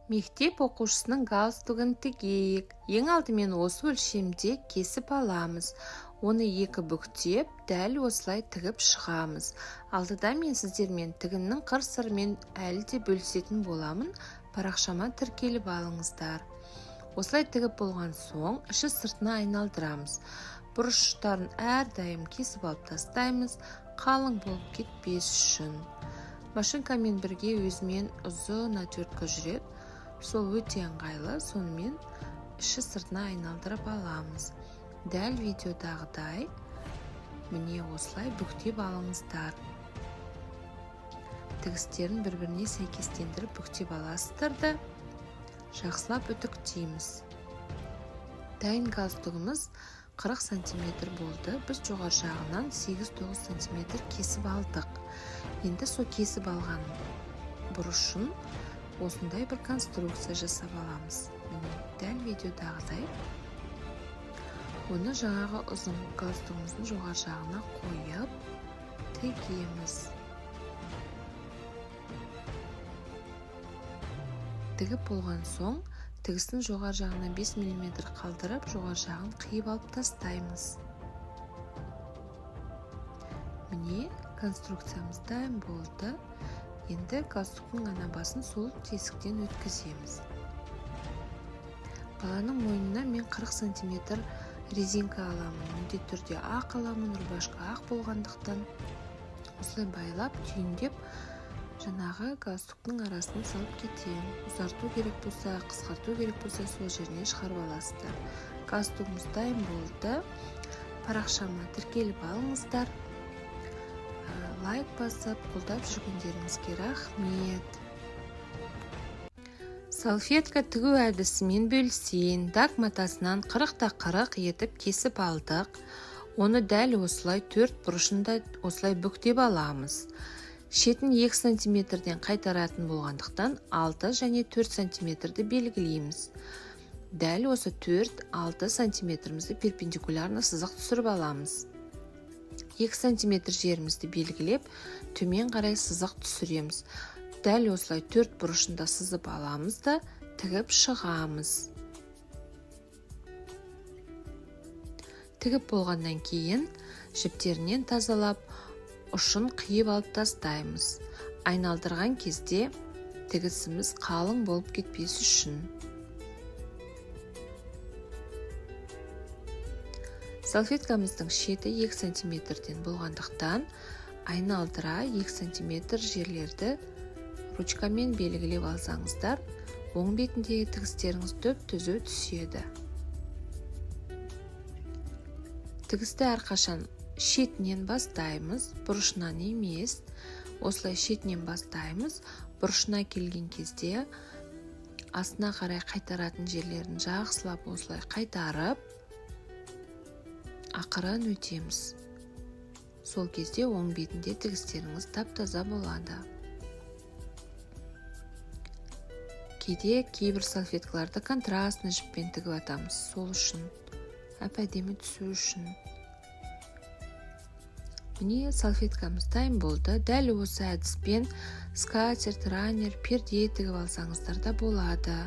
Мектеп оқушысының галстугін тігейік. Ең алдымен осы өлшемде кесіп аламыз. Оны екі бүктеп, дәл осылай тігіп шығамыз. Алдыда мен сіздермен тігіннің қыр-сырымен әлі де бөлісетін боламын. Парақшама тіркеліп алыңыздар. Осылай тігіп болған соң, іші сыртына айналдырамыз. Бұрыштарын әрдайым кесіп алып тастаймыз, қалың болып кетпес үшін. Машинкамен бірге өзімен ұзын отвертка жүреді. Сол өте ыңғайлы, сонымен іші сыртына айналдырып аламыз. Дәл видеодағыдай міне осылай бүктеп алыңыздар. Тігістерін бір-біріне сәйкестендіріп бүктеп аласыздар да жақсылап үтіктейміз. Дайын галстугіміз 40 сантиметр болды. Біз жоғары жағынан 8-9 сантиметр кесіп алдық. Енді сол кесіп алған бұрышын осындай бір конструкция жасап аламыз. Міне дәл видеодағыдай. Оны жаңағы ұзын галстугіміздің жоғары жағына қойып тігеміз. Тігіп болған соң тігістің жоғары жағына 5 миллиметр қалдырып, жоғары жағын қиып алып тастаймыз. Міне конструкциямыз дайын болды. Енді галстуктың ана басын сол тесіктен өткіземіз. Баланың мойнына мен 40 сантиметр резинка аламын. Міндетті түрде ақ аламын, рубашка ақ болғандықтан осылай байлап, түйіндеп жаңағы галстуктың арасын салып кетемін. Ұзарту керек болса, қысқарту керек болса, сол жерінен шығарып аласыздар. Галстугіміз дайын болды. Парақшама тіркеліп алыңыздар. Лайк басып, қолдап жүргендеріңізге рахмет. Салфетка тігу әдісімен бөлісейін. Дак матасынан 40-40 етіп кесіп алдық. Оны дәл осылай төрт бұрышында осылай бүктеп аламыз. Шетін 2 сантиметрден қайтаратын болғандықтан 6 және 4 сантиметрді белгілейміз. Дәл осы 4-6 сантиметрімізді перпендикулярно сызық түсіріп аламыз. 2 сантиметр жерімізді белгілеп, төмен қарай сызық түсіреміз. Дәл осылай төрт бұрышында сызып аламыз да тігіп шығамыз. Тігіп болғаннан кейін жіптерінен тазалап, ұшын қиып алып тастаймыз. Айналдырған кезде тігісіміз қалың болып кетпес үшін. Салфеткамыздың шеті 2 сантиметрден болғандықтан айналдыра 2 сантиметр жерлерді ручкамен белгілеп алсаңыздар, оң бетіндегі тігістеріңіз түп-түзу түседі. Тігісті әрқашан шетінен бастаймыз, бұрышынан емес. Осылай шетінен бастаймыз. Бұрышына келген кезде астына қарай қайтаратын жерлерін жақсылап осылай қайтарып, ақырын өтеміз. Сол кезде оң бетінде тігістеріңіз тап-таза болады. Кейде кейбір салфеткаларды контрастный жіппен тігіп атамыз, сол үшін әп-әдемі түсу үшін. Міне салфеткамыз дайын болды. Дәл осы әдіспен скатерть, раннер, перде тігіп алсаңыздар да болады.